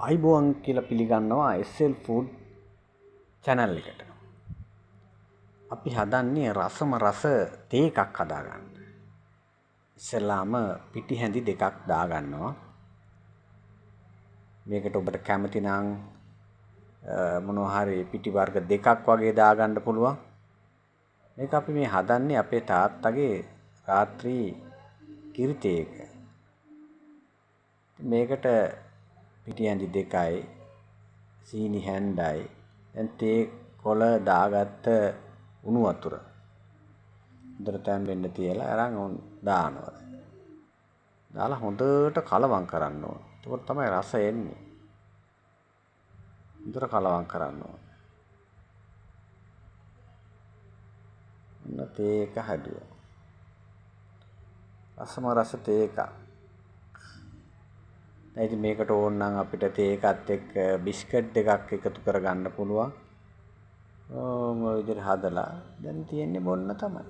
ආයුබෝවන් කියලා පිළිගන්නවා SL Food channel එකට. අපි හදන්නේ රසම රස තේ එකක් හදාගන්න. ඉස්සෙල්ලාම පිටි හැඳි දෙකක් දාගන්නවා. මේකට ඔබට කැමති නම් මොනවා හරි පිටි වර්ග දෙකක් වගේ දාගන්න පුළුවන්. මේක අපි මේ හදන්නේ අපේ තාත්තගේ රාත්‍රී කිරි තේ එක. මේකට පිටි හැඳි දෙකයි, සීනි හැන්දයි, දැන් තේ කොළ දාගත්ත උණු වතුර හොඳට තැම්බෙන්න තියලා අරන් දානවා. දාලා හොඳට කලවම් කරන්න ඕන. එතකොට තමයි රස එන්නේ. හොඳට කලවම් කරන්න ඕන. ඔන්න තේ එක හැදුවා. රසම රස තේ එකක්. දැන් ඉතින් මේකට ඕන නම් අපිට තේ එකත් එක්ක බිස්කට් දෙකක් එකතු කරගන්න පුළුවන්. ඔය විදිහට හදලා දැන් තියෙන්නේ බොන්න තමයි.